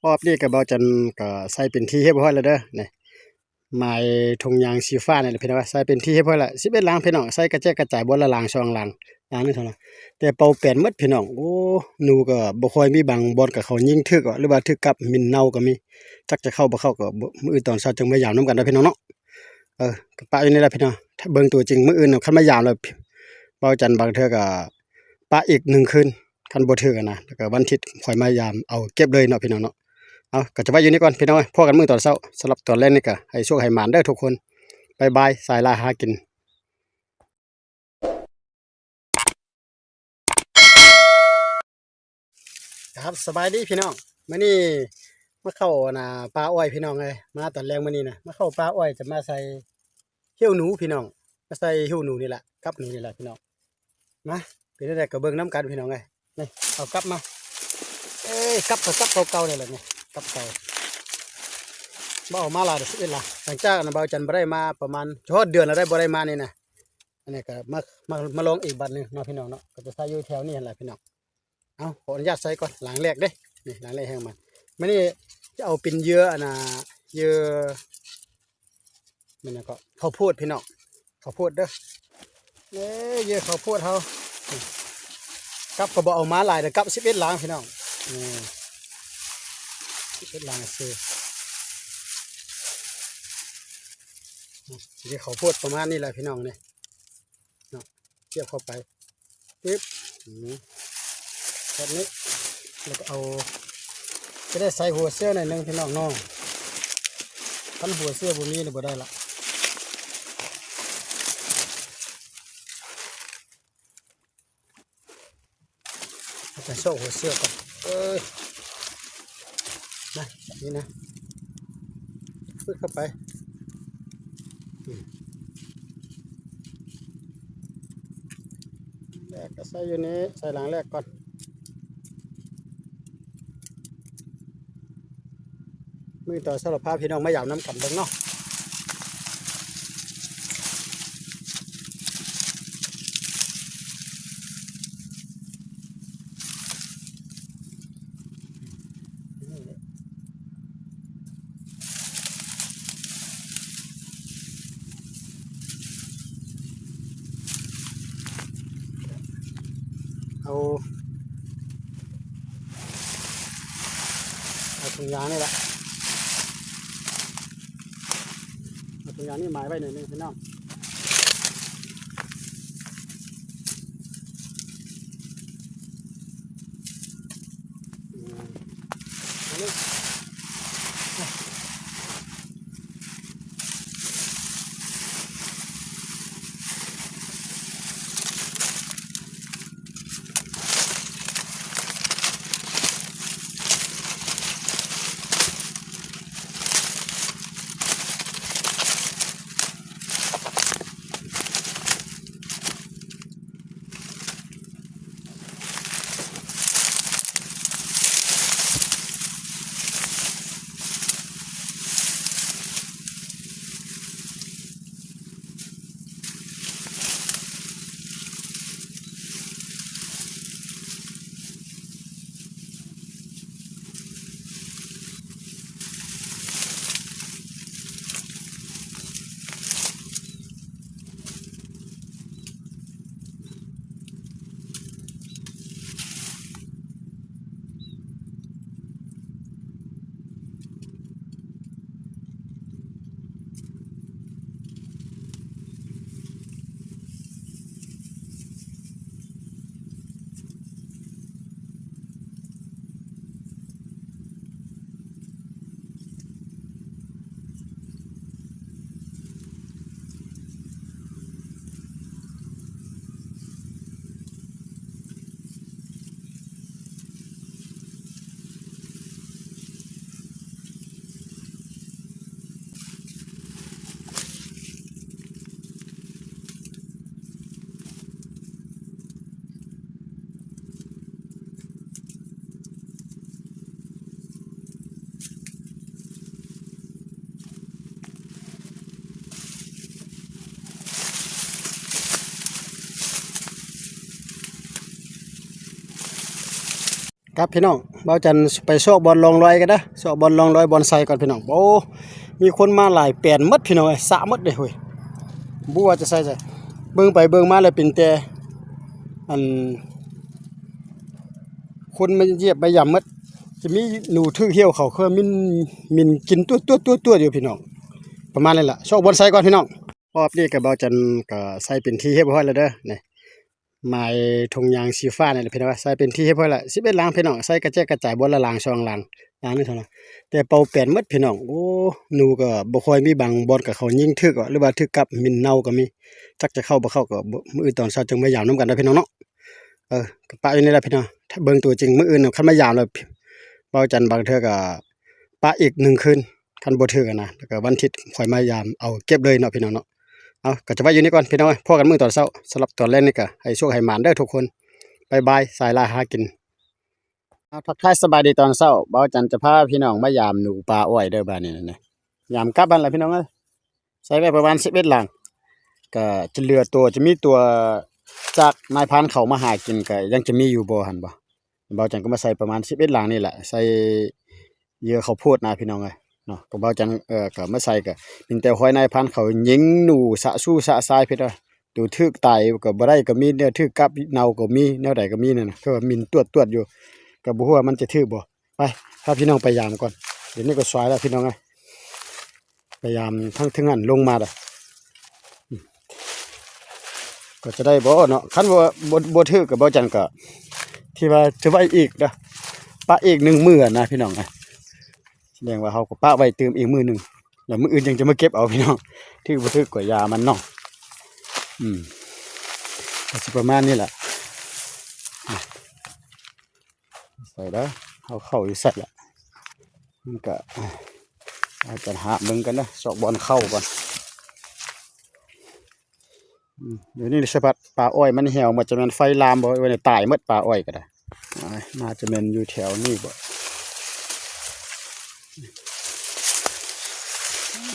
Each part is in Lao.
ຮອບນີ້ກໍເບົາຈັນກໍໃສ່ເປັນທີ່ຮຽບຮ້ອຍແລ້ວເດີ ນີ້ ໝາຍຖົງຍາງສີຟ້ານີ້ແຫຼະພີ່ນ້ອງ ໃສ່ເປັນທີ່ຮຽບຮ້ອຍແລ້ວ ສິບເອັດຫຼັງພີ່ນ້ອງ ໃສ່ກະແຈກກະຈາຍ ບ່ອນລະຫຼັງສອງຫຼັງ ຫຼັງໜຶ່ງເທົ່ານັ້ນ ແຕ່ເປົ່າແປນໝົດພີ່ນ້ອງ. ໂອ້ ໜູກໍບໍ່ຄ່ອຍມີ ບາງບ່ອນກໍເຂົາຍິງຖືກ ຫຼືວ່າຖືກກັບ ໝິ່ນເນົ່າກໍມີ ຈັກຈະເຂົ້າບໍ່ເຂົ້າກໍ ມື້ອື່ນຕອນເຊົ້າຈຶ່ງມາຢາມນຳກັນເດີພີ່ນ້ອງເນາະ. ເອີ ກໍປະຢູ່ນີ້ແຫຼະພີ່ນ້ອງ ເບິ່ງຕົວຈິງມື້ອື່ນນະ ຄັນມາຢາມແລ້ວ ເບົາຈັນບາງເທື່ອກໍປະອີກໜຶ່ງຄືນ ຄັນບໍ່ຖືກຫັ້ນນະ ແລ້ວກໍວັນທິດຄ່ອຍມາຢາມເອົາເກັບເລີຍເນາະພີ່ນ້ອງເນາະ. ເອົາ ກໍຈະໄວ້ຢູ່ນີ້ກ່ອນພີ່ນ້ອງເອີຍ ພໍ້ກັນມື້ຕອນເຊົ້າ. ສຳລັບຕອນແລງນີ້ກໍໃຫ້ໂຊກໃຫ້ໝານເດີທຸກຄົນ ບາຍບາຍ ສາຍລ່າຫາກິນ. ຄັບ ສະບາຍດີພີ່ນ້ອງ ມື້ນີ້ມາເຂົ້າອັນນ່າປ່າອ້ອຍພີ່ນ້ອງເອີຍ ມາຕອນແລງມື້ນີ້ນະ ມາເຂົ້າປ່າອ້ອຍ ຈະມາໃສ່ເຫື່ອວໜູພີ່ນ້ອງ ມາໃສ່ເຫື່ອວໜູນີ້ລະ ກັບໜູນີ້ລະພີ່ນ້ອງ. ມາ ເປັນແນວໃດກໍເບິ່ງນຳກັນພີ່ນ້ອງເອີຍ. ນີ້ ເອົາກັບມາ ເອີຍ ກັບກໍກັບເກົ່າໆນີ້ແຫຼະ ນີ້ ກັບເກົ່າ ບໍ່ເອົາມາຫຼາຍດອກ ສິບເອັດຫຼັງ ຫຼັງຈາກອັນເບົາຈັນບໍ່ໄດ້ມາປະມານ ຈະຮອດເດືອນແລ້ວໄດ໋ ບໍ່ໄດ້ມານີ້ນະ. ອັນນີ້ກໍມາ ມາ ມາລອງອີກບັດໜຶ່ງເນາະພີ່ນ້ອງເນາະ ກໍຈະໃສ່ຢູ່ແຖວນີ້ຫັ້ນແຫຼະພີ່ນ້ອງ. ເອົາ ຂໍອະນຸຍາດໃສ່ກ່ອນ ຫຼັງແລກເດ້ ນີ້ຫຼັງແລກແຮງມັນ ມື້ນີ້ຈະເອົາເປັນເຫຍື່ອອັນນ່າ ເຫຍື່ອ ແມ່ນຫຍັງເກາະ ເຂົ້າໂພດພີ່ນ້ອງ ເຂົ້າໂພດເດີ ເອີ ເຫຍື່ອເຂົ້າໂພດເຮົາ ກັບກໍບໍ່ເອົາມາຫຼາຍເດີ ກັບສິບເອັດຫຼັງພີ່ນ້ອງ ນີ້ ສິບເອັດຫຼັງຊື່ ເຫຍື່ອເຂົ້າໂພດປະມານນີ້ແຫຼະພີ່ນ້ອງ ນີ້ເນາະ ສຽບເຂົ້າໄປ ປຶບ ອືມ ແບບນີ້ ແລ້ວກໍເອົາ ຈະໄດ້ໃສ່ຫົວເສື້ອໜ້ອຍໜຶ່ງພີ່ນ້ອງເນາະ ຄັນຫົວເສື້ອບໍ່ມີນີ້ບໍ່ໄດ້ລະ ເອົາໄປຊອກຫົວເສື້ອກ່ອນ ເອີຍ ນະ ແບບນີ້ນະ ຟຶດເຂົ້າໄປ ອືມ ແລກກໍໃສ່ຢູ່ນີ້ ໃສ່ຫຼັງແລກກ່ອນ ມື້ຕໍ່ເຊົ້າລະພາພີ່ນ້ອງມາຢາມນຳກັນເບິ່ງເນາະ. ເອົາ ເອົາຖົງຢາງນີ້ແຫຼະ ເອົາຖົງຢາງນີ້ໝາຍໄວ້ໜ້ອຍໜຶ່ງພີ່ນ້ອງ. ເ ຄັບພີ່ນ້ອງ, ບ່າວຈັນໄປຊອກບ່ອນລ່ອງລອຍກັນເດີ, ຊອກບ່ອນລ່ອງລອຍບ່ອນໃສ່ກ່ອນພີ່ນ້ອງ. ໂອ້ ມີຄົນມາຫຼາຍແປນໝົດພີ່ນ້ອງເອີຍ, ສະໝົດເດ້ໂຫຍ. ບໍ່ວ່າຈະໃສ່ໃສ ເບິ່ງໄປເບິ່ງມາແລ້ວເປັນແຕ່ ອັນ ຄົນມາຢຽບມາຢຳໝົດ. ຈະມີໜູຖືກຫ້ຽວເຂົ້າ ຄືມິນ ມິນກິນຕວດໆໆໆຢູ່ພີ່ນ້ອງ. ປະມານນີ້ລະ, ຊອກບ່ອນໃສ່ກ່ອນພີ່ນ້ອງ. ຮອບນີ້ກໍບ່າວຈັນກໍໃສ່ເປັນທີ່ຮຽບຮ້ອຍແລ້ວເດີ. ນີ້ ໝາຍຖົງຍາງສີຟ້ານີ້ແຫຼະພີ່ນ້ອງ, ໃສ່ເປັນທີ່ຮຽບຮ້ອຍແລ້ວ. ສິບເອັດຫຼັງພີ່ນ້ອງ, ໃສ່ກະແຈກກະຈາຍບ່ອນລະຫຼັງສອງຫຼັງ, ຫຼັງໜຶ່ງເທົ່ານັ້ນ ແຕ່ເປົ່າແປນໝົດພີ່ນ້ອງ. ໂອ້ ໜູກໍບໍ່ຄ່ອຍມີ, ບາງບ່ອນກໍເຂົາຍິງຖືກ ຫຼືວ່າຖືກກັບ ມິນເນົ່າກໍມີ. ຈັກຈະເຂົ້າບໍ່ເຂົ້າກໍມື້ອື່ນຕອນເຊົ້າຈຶ່ງມາຢາມນຳກັນເດີພີ່ນ້ອງເນາະ. ເອີ ກໍປະຢູ່ນີ້ແຫຼະພີ່ນ້ອງ, ຖ້າເບິ່ງຕົວຈິງມື້ອື່ນນະ ຄັນມາຢາມແລ້ວ ບ່າວຈັນບາງເທື່ອກໍປະອີກໜຶ່ງຄືນ, ຄັນບໍ່ຖືກຫັ້ນນະ. ແລ້ວກໍວັນທິດຄ່ອຍມາຢາມເອົາເກັບເລີຍເນາະພີ່ນ້ອງເນາະ. ເອົາ ກໍຈະໄວ້ຢູ່ນີ້ກ່ອນພີ່ນ້ອງເອີຍ, ພໍ້ກັນມື້ຕອນເຊົ້າ. ສຳລັບຕອນແລງນີ້ກໍໃຫ້ໂຊກໃຫ້ໝານເດີທຸກຄົນ. ບາຍບາຍ, ສາຍລາຫາກິນ. ເອົາ ທັກທາຍສະບາຍດີຕອນເຊົ້າ, ບ່າວຈັນຈະພາພີ່ນ້ອງມາຢາມໜູປາອ້ອຍເດີບາດນີ້ນະ. ຢາມກັບຫັ້ນລະພີ່ນ້ອງເອີຍ. ໃສ່ໄວ້ປະມານສິບເອັດຫຼັງ ກໍຈະເຫຼືອຕົວ ຈະມີຕົວຈາກນາຍພານເຂົາມາຫາກິນ ກໍຍັງຈະມີຢູ່ບໍ່ຫັ້ນບໍ່? ບ່າວຈັນກໍມາໃສ່ປະມານສິບເອັດຫຼັງນີ້ແຫຼະ, ໃສ່ເຫຍື່ອເຂົ້າໂພດນະພີ່ນ້ອງເອີຍເນາະ. ກໍບ່າວຈັນ ເອີ ກໍມາໃສ່ ກໍມີແຕ່ຫ້ອຍນາຍພານເຂົາຍິງໜູສະຊູສະຊາຍເພິ່ນວ່າ ໂຕຖືກຕາຍກໍບໍ່ໄດ້ກໍມີ, ແນວຖືກກັບເນົ່າກໍມີ, ແນວໃດກໍມີນັ້ນນະ. ຄືວ່າມິນຕວດໆຢູ່ ກໍບໍ່ຮູ້ວ່າມັນຈະຖືກບໍ່. ໄປ ພາພີ່ນ້ອງໄປຢາມກ່ອນ. ດຽວນີ້ກໍສາຍແລ້ວພີ່ນ້ອງເອີຍ, ໄປຢາມທາງເທິງຫັ້ນລົງມາລະ. ອືມ ກໍຈະໄດ້ບໍ່ເນາະ? ຄັນວ່າບໍ່ ບໍ່ຖືກກໍບໍ່ຈັນກໍ ທີ່ວ່າຈະໄວ້ອີກເດີ, ປະອີກໜຶ່ງມື້ນະພີ່ນ້ອງເອີຍ. ສະແດງວ່າເຮົາກໍປະໄວ້ຕື່ມອີກມື້ໜຶ່ງ ແລ້ວມື້ອື່ນຈັ່ງຈະມາເກັບເອົາພີ່ນ້ອງ. ຖືກບໍ່ຖືກກໍຢ່າມັນເນາະ. ອືມ ກໍຊິປະມານນີ້ແຫຼະ. ໃສ່ເດີ, ເຮົາເຂົ້າຢູ່ໃສລະ ມັນກະ ອາດຈະຫາເບິ່ງກັນເດີ, ຊອກບ່ອນເຂົ້າກ່ອນ. ອືມ ດຽວນີ້ສະພັດປາອ້ອຍມັນແຫ້ວໝົດ, ຈະແມ່ນໄຟລາມບໍ່, ເອີ ຕາຍໝົດປາອ້ອຍກໍໄດ້. ອາ ໜ້າຈະແມ່ນຢູ່ແຖວນີ້ບໍ່.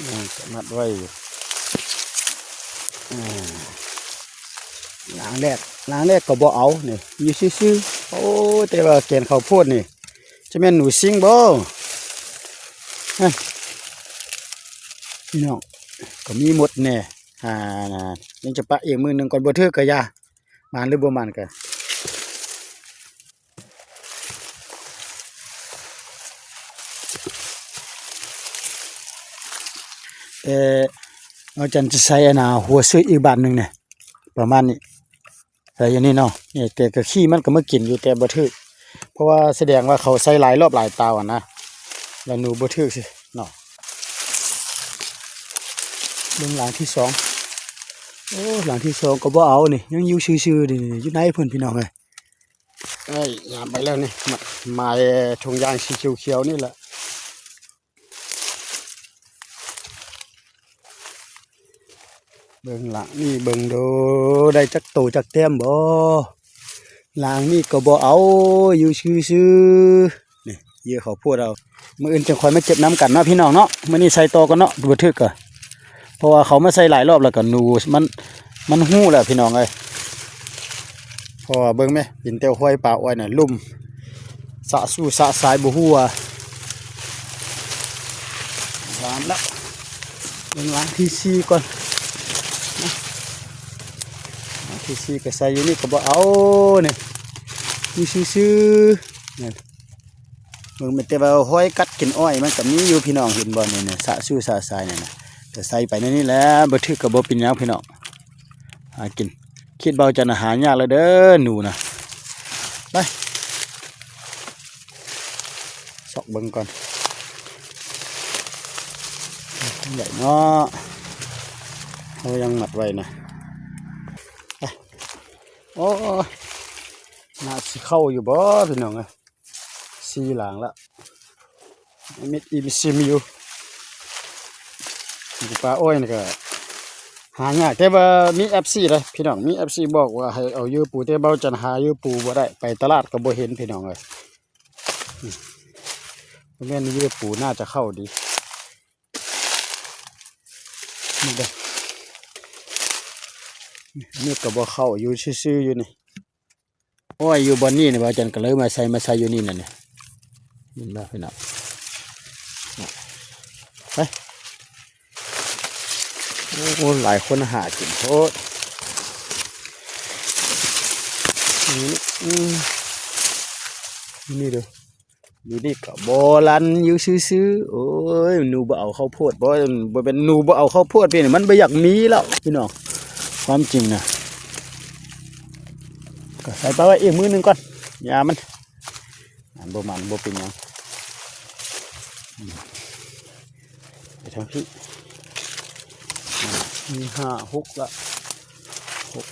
ອາ ກໍມັດໄວ້ຢູ່. ອາ ຫຼາງແລກ ຫຼາງແລກກໍບໍ່ເອົານີ້ ຢູ່ຊື່ໆ. ໂອ້ ແຕ່ວ່າແກນເຂົ້າໂພດນີ້ ຈະແມ່ນໜູຊິງບໍ່? ຮະ ພີ່ນ້ອງ ກໍມີໝົດແດ່. ອ່າ ຍັງຈະປະອີກມື້ໜຶ່ງກ່ອນ, ບໍ່ຖືກກໍຢ່າ. ໝານຫຼືບໍ່ໝານກໍ ແຕ່ ເຮົາຈັ່ງຈະໃສ່ອັນນ່າ ຫົວຊຸຍອີກບາດໜຶ່ງນີ້ ປະມານນີ້ ໃສ່ຢູ່ນີ້ເນາະ. ນີ້ ແຕ່ກໍຂີ້ມັນກໍມາກິນຢູ່ ແຕ່ບໍ່ຖືກ ເພາະວ່າສະແດງວ່າເຂົາໃສ່ຫຼາຍລອບຫຼາຍຕາຫັ້ນນະ ແລ້ວໜູບໍ່ຖືກຊິເນາະ. ເບິ່ງຫຼັງທີສອງ ໂອ້ ຫຼັງທີສອງກໍບໍ່ເອົານີ້ ຍັງຢູ່ຊື່ໆນີ້ ຢູ່ໃນພຸ້ນ ພີ່ນ້ອງເອີຍ. ເອີຍ ຢາມໄປແລ້ວນີ້ ໝາຍຖົງຢາງສີຂຽວໆນີ້ແຫຼະ. ເບິ່ງຫຼັງນີ້ເບິ່ງດູ ໄດ້ຈັກໂຕຈັກແຕ້ມບໍ່? ຫຼັງນີ້ກໍບໍ່ເອົາ ຢູ່ຊື່ໆ. ນີ້ ເຫຍື່ອເຂົ້າໂພດເອົາ. ມື້ອື່ນຈຶ່ງຄ່ອຍມາເກັບນຳກັນເນາະ ພີ່ນ້ອງເນາະ. ມື້ນີ້ໃສ່ຕໍ່ກ່ອນເນາະ ບໍ່ຖືກກໍ ເພາະວ່າເຂົາມາໃສ່ຫຼາຍລອບແລ້ວກໍໜູມັນ ມັນຮູ້ແລ້ວ ພີ່ນ້ອງເອີຍ. ເພາະວ່າເບິ່ງແມະ ເຫັນແຕ່ຫ້ອຍປາອ້ອຍນະ ລຸ່ມ ສະຊູສະຊາຍ ບໍ່ຮູ້ວ່າ ສາມລະ. ເບິ່ງຫຼັງທີສີ່ກ່ອນນະ. ຫຼັງທີສີ່ກໍໃສ່ຢູ່ນີ້ກໍບໍ່ເອົານີ້ ຢູ່ຊື່ໆ. ເບິ່ງແມ່ນແຕ່ວ່າຫ້ອຍກັດກິນອ້ອຍມັນກໍມີຢູ່ ພີ່ນ້ອງເຫັນບໍ່ນີ້ນະ ສະຊູສະຊາຍນີ້ນະ. ກໍໃສ່ໄປໃນນີ້ແຫຼະ ບໍ່ຖືກກໍບໍ່ເປັນຫຍັງ ພີ່ນ້ອງ ຫາກິນ. ຄິດເບົາຈັນນະ ຫາຍາກແລ້ວເດີ ໜູນະ. ໄປ ຊອກເບິ່ງກ່ອນ ໃຫຍ່ເນາະ ເຮົາຍັງມັດໄວ້ນະ. ໄປ ໂອ້ ໜ້າຊິເຂົ້າຢູ່ບໍ່ ພີ່ນ້ອງເອີຍ. ສີ່ຫຼັງລະ ມິດອີ່ມຊິມຢູ່. ປາອ້ອຍນີ້ກໍຫາຍາກ ແຕ່ວ່າມີເອັຟຊີເດ້ພີ່ນ້ອງ ມີເອັຟຊີບອກວ່າໃຫ້ເອົາເຫຍື່ອປູ ແຕ່ເບົາຈັນຫາເຫຍື່ອປູບໍ່ໄດ້ ໄປຕະຫຼາດກໍບໍ່ເຫັນ ພີ່ນ້ອງເອີຍ. ບໍ່ແມ່ນເຫຍື່ອປູ ໜ້າຈະເຂົ້າດີ. ນີ້ເດ້ ນີ້ກໍບໍ່ເຂົ້າ ຢູ່ຊື່ໆຢູ່ນີ້. ໂອ້ຍ ຢູ່ບ່ອນນີ້ນີ້ ບ່າວຈັນກໍເລີຍມາໃສ່ ມາໃສ່ຢູ່ນີ້ນະນີ້ ເຫັນບໍ່ພີ່ນ້ອງ? ໄປ ໂອ້ ຫຼາຍຄົນຫາກິນໂພດ ນີ້ ອືມ ນີ້ເດີ້. ຢູ່ນີ້ກໍບໍ່ລັນ ຢູ່ຊື່ໆ. ໂອ້ຍ ໜູບໍ່ເອົາເຂົ້າໂພດບໍ່? ບໍ່ແມ່ນໜູບໍ່ເອົາເຂົ້າໂພດ ພີ່ ມັນບໍ່ຢາກມີແລ້ວພີ່ນ້ອງ ຄວາມຈິງນະ. ກໍໃສ່ປາໄວ້ອີກມື້ໜຶ່ງກ່ອນ ຢ່າມັນ ອັນບໍ່ມັນບໍ່ເປັນຫຍັງ. ອືມ ໄປທາງພີ້ ມີຫ້າ ຫົກລະ ຫົກ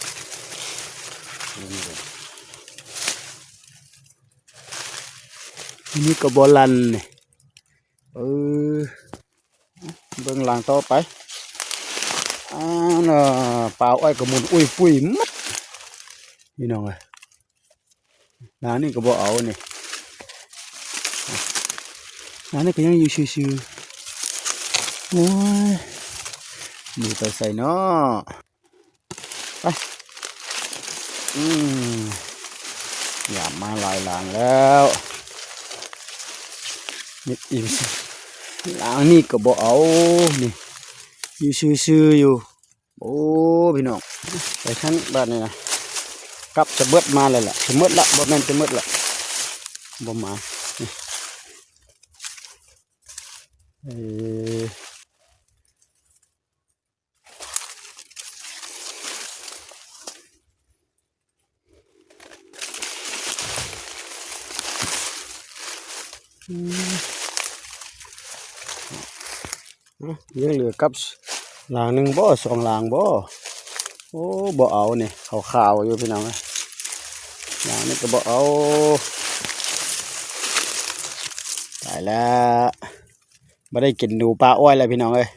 ນີ້ເດ້. ນີ້ກໍບໍ່ລັນນີ້ ເອີ ເບິ່ງຫຼັງຕໍ່ໄປ. ອ່າ ປາອ້ອຍກໍໝຸນອຸ້ຍປຸ້ຍໝົດ ພີ່ນ້ອງເອີຍ. ຫຼັງນີ້ກໍບໍ່ເອົານີ້ ຫຼັງນີ້ກໍຍັງຢູ່ຊື່ໆ. ໂອ້ຍ ໜີໄປໃສເນາະ? ໄປ ອືມ ຢາມມາຫຼາຍຫຼັງແລ້ວ ມິດອີ່ມ ຫຼັງນີ້ກໍບໍ່ເອົານີ້ ຢູ່ຊື່ໆຢູ່. ໂອ້ ພີ່ນ້ອງ ໄປທາງບາດນີ້ນະ ກັບຈະເບິດມາແລ້ວລະ ຈະໝົດລະ ບໍ່ແມ່ນຈະໝົດລະ ບໍ່ມາ ເອີ. ອືມ ຍັງເຫຼືອກັບ ຫຼັງໜຶ່ງບໍ່ ສອງຫຼັງບໍ່? ໂອ້ ບໍ່ເອົານີ້ ຂາວໆຢູ່ພີ່ນ້ອງເອີຍ ຫຼັງນີ້ກໍບໍ່ເອົາ ຕາຍແລ້ວ. ບໍ່ໄດ້ກິນໜູປ່າອ້ອຍແລ້ວພີ່ນ້ອງເອີຍ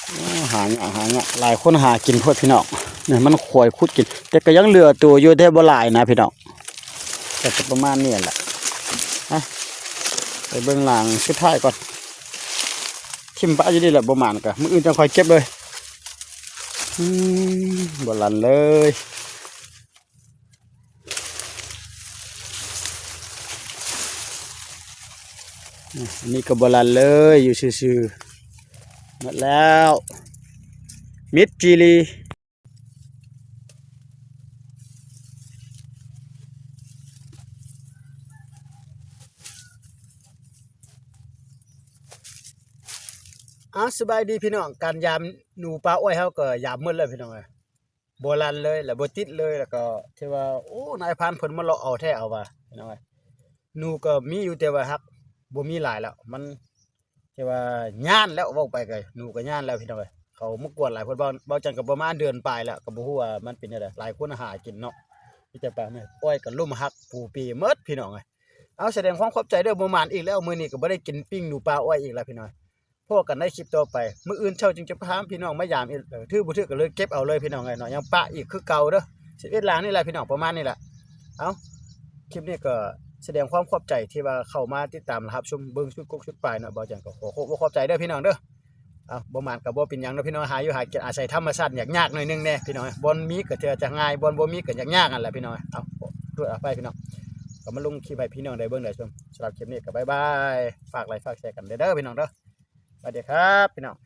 ໂອ້ ຫາຍາກ ຫາຍາກ ຫຼາຍຄົນຫາກິນໂພດພີ່ນ້ອງ ນີ້ມັນຄວາຍຂຸດກິນ ແຕ່ກໍຍັງເຫຼືອໂຕຢູ່ ແຕ່ບໍ່ຫຼາຍນະພີ່ນ້ອງ ກໍຈະປະມານນີ້ແຫຼະ. ໄປ ໄປເບິ່ງຫຼັງສຸດທ້າຍກ່ອນ ຖິ້ມປະຢູ່ນີ້ແຫຼະ ບໍ່ໝານກໍມື້ອື່ນຈັ່ງຄ່ອຍເກັບເລີຍ. ອືມ ບໍ່ລັນເລີຍ. ອືມ ອັນນີ້ກໍບໍ່ລັນເລີຍ ຢູ່ຊື່ໆ ໝົດແລ້ວ ມິດຈີລີ. ອ້າວ ສະບາຍດີພີ່ນ້ອງ ການຢາມໜູປ່າອ້ອຍເຮົາກໍຢາມໝົດແລ້ວພີ່ນ້ອງເອີຍ. ບໍ່ລັນເລີຍ ແລ້ວບໍ່ຕິດເລີຍ ແລ້ວກໍຖືວ່າ ໂອ້ ນາຍພານເພິ່ນມາເລາະເອົາແທ້ເອົາວ່າ ພີ່ນ້ອງເອີຍ. ໜູກໍມີຢູ່ ແຕ່ວ່າຫາກບໍ່ມີຫຼາຍແລ້ວ ມັນຖືວ່າຢ້ານແລ້ວ ເວົ້າໄປກໍໜູກໍຢ້ານແລ້ວ ພີ່ນ້ອງເອີຍ. ເຂົາມາກວດຫຼາຍ ເພິ່ນເວົ້າ ເວົ້າຈັ່ງກໍປະມານເດືອນປາຍແລ້ວ ກໍບໍ່ຮູ້ວ່າມັນເປັນແນວໃດ. ຫຼາຍຄົນຫາກິນເນາະ ມີແຕ່ປາເນີ ອ້ອຍກໍລົ້ມຫັກປູເປໝົດ ພີ່ນ້ອງເອີຍ. ເອົາ ສະແດງຄວາມຂອບໃຈເດີ້ ບໍ່ໝານອີກແລ້ວ ມື້ນີ້ກໍບໍ່ໄດ້ກິນປີ້ງໜູປ່າອ້ອຍອີກແລ້ວ ພີ່ນ້ອງ. ພໍ້ກັນໃນຄລິບຕໍ່ໄປ ມື້ອື່ນເຊົ້າຈຶ່ງຈະພາພີ່ນ້ອງມາຢາມອີກ ຖືກບໍ່ຖືກກໍເລີຍເກັບເອົາເລີຍພີ່ນ້ອງເອີຍເນາະ. ຍັງປະອີກຄືເກົ່າເດີ້ ສິບເອັດຫຼັງນີ້ແຫຼະພີ່ນ້ອງ ປະມານນີ້ແຫຼະ. ເອົ້າ ຄລິບນີ້ກໍສະແດງຄວາມຂອບໃຈທີ່ວ່າເຂົ້າມາຕິດຕາມ ແລະ ຮັບຊົມເບິ່ງສຸດກົກສຸດປາຍເນາະ. ບ່າວຈັນກໍຂໍຂອບອົກຂອບໃຈເດີ້ພີ່ນ້ອງເດີ້. ເອົ້າ ບໍ່ໝານກໍບໍ່ເປັນຫຍັງເນາະພີ່ນ້ອງ ຫາຢູ່ຫາກິນອາໄສທຳມະຊາດ ຍາກໆໜ້ອຍໜຶ່ງແດ່ພີ່ນ້ອງ. ບ່ອນມີກໍເທື່ອຈະງ່າຍ ບ່ອນບໍ່ມີກໍຍາກໆຫັ້ນແຫຼະພີ່ນ້ອງ. ເອົ້າ ໂທດອະໄພພີ່ນ້ອງ ກໍມາລົງຄລິບໃຫ້ພີ່ນ້ອງໄດ້ເບິ່ງໄດ້ຊົມ. ສຳລັບຄລິບນີ້ກໍບາຍບາຍ ຝາກໄລຄ໌ຝາກແຊກັນເດີ້ພີ່ນ້ອງເດີ້. ສະຫວັດດີຄັບພີ່ນ້ອງ.